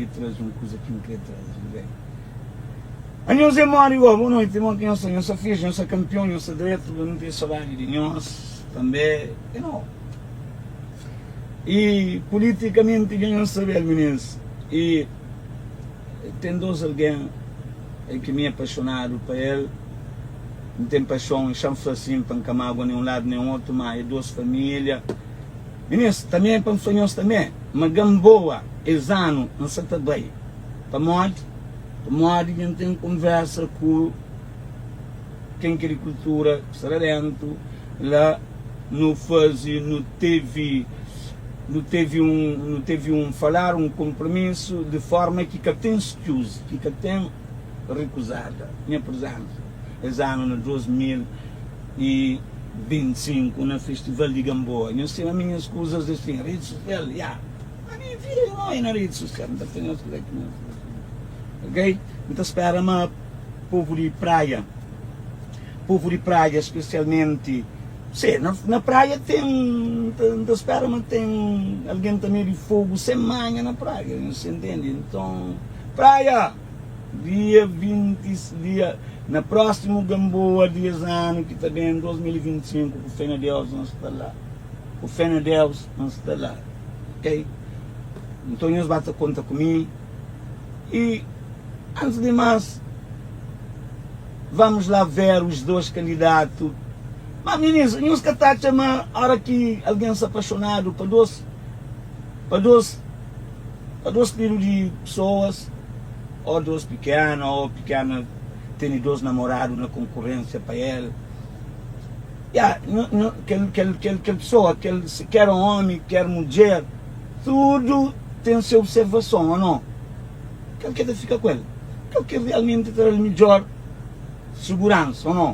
Traze un kuza ki N kre traze, José. Anhos é modi go? Bo noiti, mo ki nhos sta? Nhos sta fixi? Nhos sta kanpion? Nhos sta dretu? N ten sodadi di nhos tanbe. You know. I politikamenti dja nhos sabe-l, minis. I ten dos algen ki mi é paxonadu pa el. N ten paxon, xa-m fla sin pa N ka magua nen un ladu nen otu, ma é dos família. Minis, tanbe pa N fla nhos tanbe ma Gamboa es anu N sa ta bai. Pamodi? Pamodi dja N ten konversa ku ken ki é di kultura ki sta la dentu la nu faze nu tevi nu tevi un nu tevi un falar un konpromisu di forma ki ka ten skuse ki ka ten rikuzada nha prizensa es anu na 2025 na festival di Gamboa nhos sima mi nhas kuzas é sin redi sosial ya ma mi vida di moi na redi sosial N ta fla nhos kuzé ki nhos ok N ta spera ma povu di praia povu di praia spesialmenti se na, na praia ten N ta spera ma ten algen ta medi fogu sen manha na praia nhos intende nton praia dia 20 dia na prósimu Gamboa di es anu ki ta ben 2025 ku fé na Deus N sta la ku fé na Deus N sta la ok nton nhos ba ta konta ku mi i antis di mas vamos lá ver os dois candidato ma minis nhos ka ta atxa ma ora ki algen sta apaixonadu pa dos pa dos pa dos tipu di pessoas ou dos pikena ou pikena tene dos namoradu na konkurensia pa el Ya, kel, kel, kel, kel pessoa, kel, ker omi, ker mudjer, tudu ten se observason, o no? Kel ke ta fika ku el? Kel ki realmenti ta da-l midjor seguransa, o no?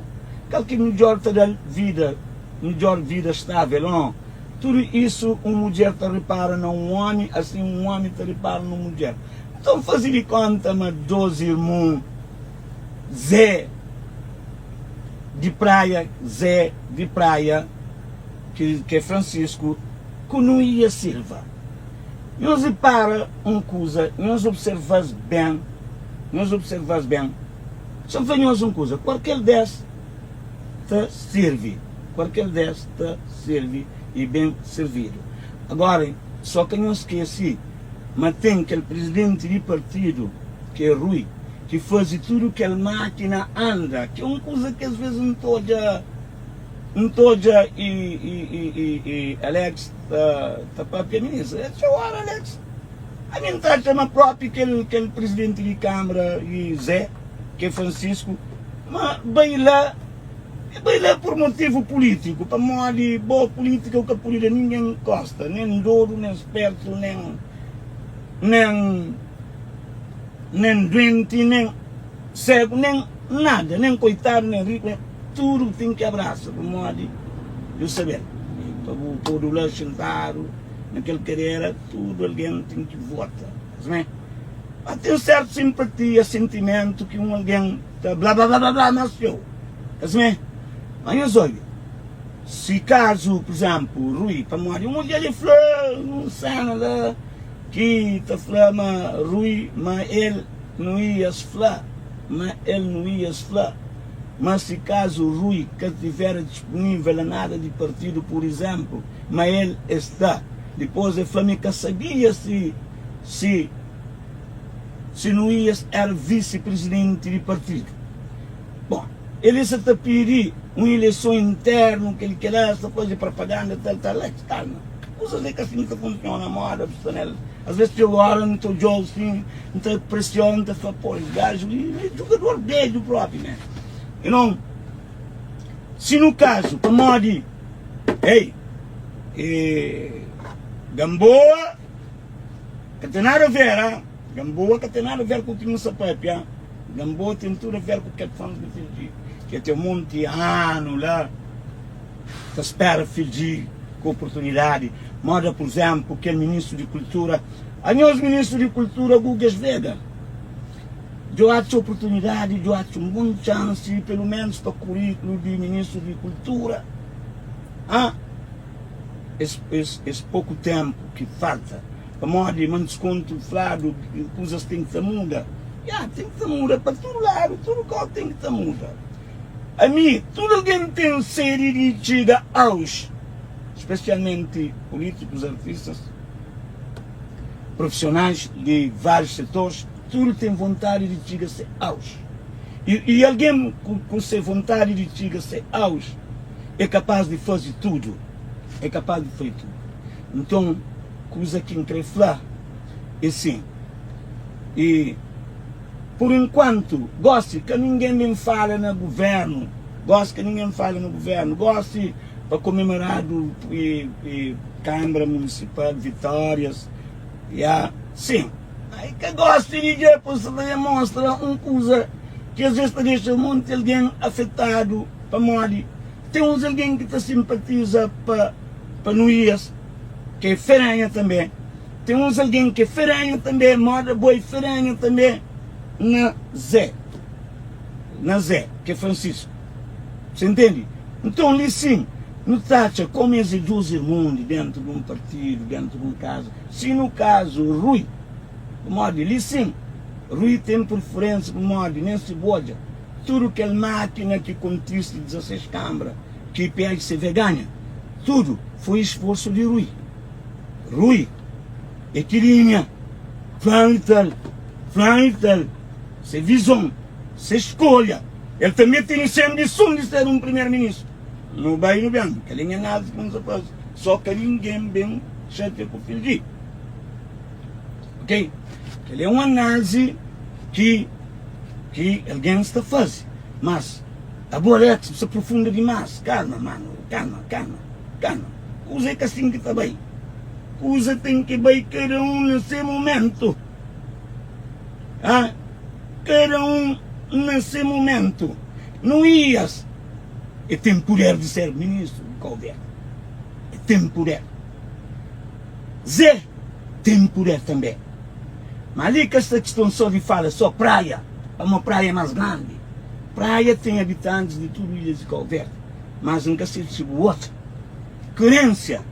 Kel ki midjor ta da-l vida, midjor vida stavel, o no? Tudu isu un mudjer ta ripara na un omi, asin un omi ta ripara na un mudjer. Nton faze di konta ma dos irmon Zé di Praia, Zé di Praia, ki é Francisco, ku Nuías Silva. Nhos ripara un kuza, nhos observa-s ben, nhos observa-s ben. Xa N fla nhos un kuza, kualker des ta sirvi, kualker des ta sirvi i ben sirvidu. Agora, só ka nhos skese ma ten kel prizidenti di partidu, ki é Rui, ki faze tudu kel mákina anda, ki é un kuza ki as vezes N ta odja, N ta odja i, i, i, i, i Alex ta, ta papia mi nisso. É txeu ora Alex, ami N ta atxa ma propi kel, kel prizidenti di kamara i Zé, ki é Francisco, ma bai la, e bai la pur motivu pulítiku, pamodi bo pulítika bu ka pudi da ningen kosta, nen dodu, nen spertu, nen, nen. nen duenti, nen segu, nen nada, nen koitadu, nen riku, nen tudu bu ten ki abrasa pamodi Deus sabe-l. Pa bu podu la xintadu na kel kadera, tudu algen ten ki vota. Simé? Ma ten sertu simpatia, sentimentu ki un algen ta bla bla bla bla mas txeu. Simé? Ma nhos odja, si kazu, pur izénplu, Rui, pamodi un algen li fla un sena la. Ki ta fla ma Rui ma el Nuías fla ma el Nuías fla ma si kazu Rui ka tivera dispunível a nada di partidu pur izénplu ma el e sta dipôs e fla mi ka sabia si si si Nuías era visi prizidenti di partidu bon el sa ta pidi un ileison internu kel kela sa faze propaganda tal tal kalma. Kuzas é ka sin ki ta funsiona moda bu sta nel. As ves txeu ora N ta odjau sin, N ta apresiau, N ta fla, pô, es gaju li é jugador bedju propi man. You know, si nu kazu pamodi, ei, e Gamboa ka ten nada a ver, ah, Gamboa ka ten nada a ver ku ki nu sta papia, Gamboa ten tudu a ver ku kel fans di Fiji, ki ten monti anu la. Ta spera fidji ku oportunidadi, moda pur izénplu kel ministru di kultura, anhos ministru di kultura Gugues Vega, djo atxa oportunidadi, djo atxa un bon txansi, pelu menus pa kuríkulu di ministru di kultura, ah, es, es, es poku ténpu ki falta. Pamodi ma diskontu fladu kuzas ten ki ta muda. Ya, ten ki ta muda pa tudu ladu, tudu kau ten ki ta muda. Ami, tudu algen ten sedi di txiga aos, spesialmenti pulitikus, artistas, profisionais di varius setores, tudu ten vontadi di txiga se aos. I, i algen ku, ku se vontadi di txiga se aos é kapaz di faze tudu, é kapaz di faze tudu. Nton, kuza ki N krê fla é sin, i pur inkuantu, gósi ka ningen ben fala na guvérnu, gósi ka ningen fala na guvérnu, gósi pa komemoradu i, i Kánmara Munisipal, vitórias, ya, sin. Ai ka gosta di dje pa sta ta ben mostra un kuza ki as ves ta dexa monti algen afetadu pamodi ten uns algen ki ta simpatiza pa pa Nuías ki é ferenha tanbe ten uns algen ki é ferenha tanbe moda bo é ferenha tanbe na Zé na Zé ki é Francisco Você entende? Nton li sin nu ta atxa komu es é dus irmon di dentu di un partidu dentu di un kaza. Si nu kazu Rui, pamodi li sin, Rui ten preferensia pamodi nen si bu odja tudu kel makina ki kontiste 16 kambra ki PHCV ganha, tudu foi esforsu di Rui. Rui e ki linha, planu i tal, planu i tal, se vizon, se skolha. El tanbe tene se ambison di ser un primeru-ministru. Nu bai nu ben, kel li nha análise ki nu sa faze, so ka ningen ben xatia ku fil di. Ok? Kel li é un análise ki ki algen sta faze, mas abo Alex bu sta profunda dimas, kalma mano, kalma, kalma, kalma, kuza é ka sin ki ta bai, kuza ten ki bai kada un na se momentu, ah, kada un na se momentu, Nuías. E ten puder di ser ministru di Kau Verdi. E ten puder. Zé ten puder tanbe. Ma li ka sta kiston so di fala so Praia, pamo Praia é mas grandi. Praia ten abitantis di tudu ilhas di Kau Verdi. Mas N ka sabe si bu oca. Kerensia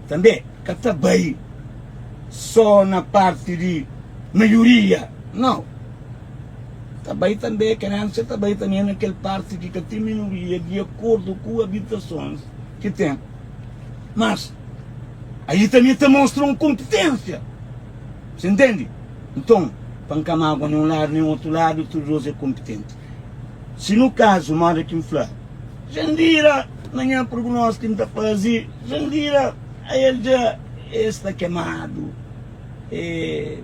tanbe ka ta bai so na parti di maioria, nau. Ta bai tanbe, kerensia ta bai tanbe na kel parti ki ka ten minoria di akordu ku abitasons ki ten. Mas, ahi tanbe ta mostra un konpitensia. Você ntende? Nton, pa N ka magua nen un ladu nen otu ladu, tudu dos é konpitenti. Si nu kazu, moda ki N fla, Jandira, na nha prugnosi ki N ta faze, Jandira, ael dja e sta kemadu, e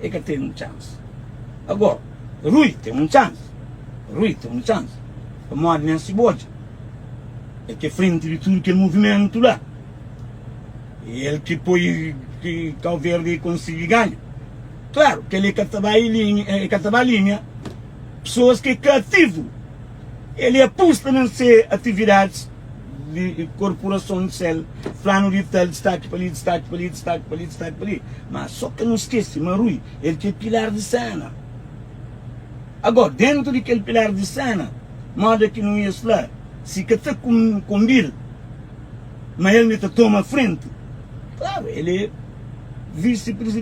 e ka ten txansi. Agora, Rui ten un txansi, Rui ten un txansi, pamodi nen si bu odja, el ki é frenti di tudu kel muvimentu la, e el ki poi ki Kau Verdi konsigi ganha. Klaru, kel-li ka ta bai linha, e ka ta ba linha pesoas ki é ka ativu, el é apusta na se atividadis. di korporason di sel flanu di tal distaki pa li distaki pa li distaki pa li distaki pa li ma so ka nu skese ma Rui el ki é pilar di sena agora dentu di kel pilar di sena moda ki nu ia fla si ka ta konbil ma el mi ta toma frenti klaru el é visi presidenti.